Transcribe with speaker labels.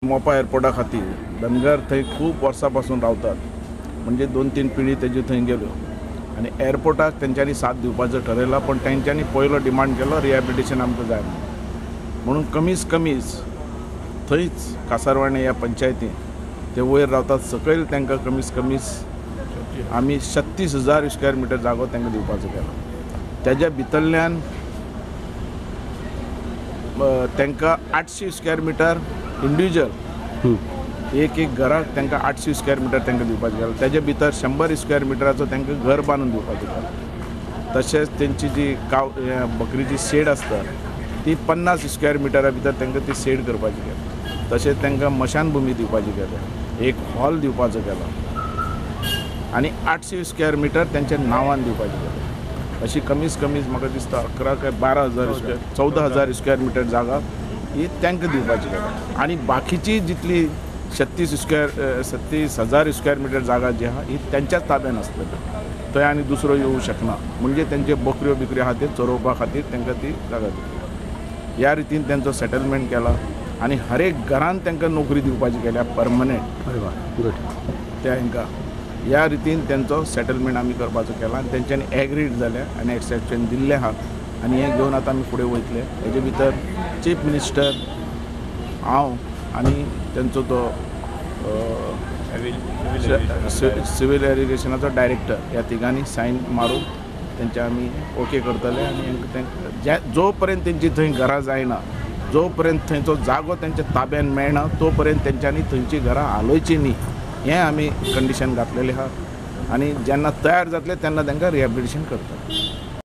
Speaker 1: मोपा एअरपोर्टा खातीर धनगर थंय खूब वर्सां पासून रावतात, म्हणजे 2-3 पिळी तेज्यो थंय गेल्यो आनी एअरपोर्टाक तेंच्यांनी साथ दिवपाचो ठरयला. पण तेंच्यांनी पयलो डिमांड केलो रिहॅबिलिटेशन आमकां जाय म्हणून कमीच कमीच थंयच कासारवाणे ह्या पंचायतीन ते वयर रावतात सकयल तांकां कमीच कमीच आमी 36,000 स्क्वेअर मिटर जागो तांकां दिवपाचो केलो. तेज्या भितरल्यान तांकां 800 स्क्वेअर मिटर इंडिविज्युअल एक एक घराक तांकां 800 स्क्वेअर मिटर तांकां दिवपाचें केलें. तेजे भितर 100 स्क्वेअर मिटराचो तांकां घर बांदून दिवपाचें केलें. तशेंच तेंची जी काव बकरीची शेड आसता ती 50 स्क्वेअर मिटरा भितर तांकां ती शेड करपाची केली. तशेंच तांकां मशानभुमी दिवपाची केल्या, एक हॉल दिवपाचो केलो आनी 800 स्क्वेअर मिटर तेंच्या नांवान दिवपाचें केलें. अशी कमीच कमीच म्हाका दिसता 11 काय 12,000 स्क्वेअर 14,000 स्क्वेअर मिटर जागा ही तांकां दिवपाची केल्या. आनी बाकीची जितली 36,000 स्क्वेअर मिटर जागा जी आहा ही तेंच्याच ताब्यान आसतली, थंय आनी दुसरो येवंक शकना. म्हणजे तेंचे बकऱ्यो बिकऱ्यो आहा ते चरोवपा खातीर तांकां ती जागा दिली. ह्या रितीन तेंचो सेटलमेंट केला आनी हर एक घरान तांकां नोकरी दिवपाची केल्या परमनंट त्या हांकां. ह्या रितीन तेंचो सेटलमेंट आमी करपाचो केला आनी तेंच्यांनी एग्रीड जाल्या आनी एक्सेप्शन दिल्लें आहा आनी हें घेवन आतां आमी फुडें वयतले. हेजे भितर चीफ मिनिस्टर हांव आनी तेंचो तो सिवील एरिगेशनाचो डायरेक्टर ह्या तिगांनी सायन मारून तेंचे आमी ओके करतले. आनी जो पर्यंत तेंची थंय घरां जायना, जो पर्यंत थंयचो जागो तेंच्या ताब्यान मेळना तो पर्यंत तेंच्यांनी थंयची घरां हालोवची न्ही हें आमी कंडिशन घातलेलें आहा. आनी जेन्ना तयार जातले तेन्ना तांकां रिहॅबिलिटेशन करतले.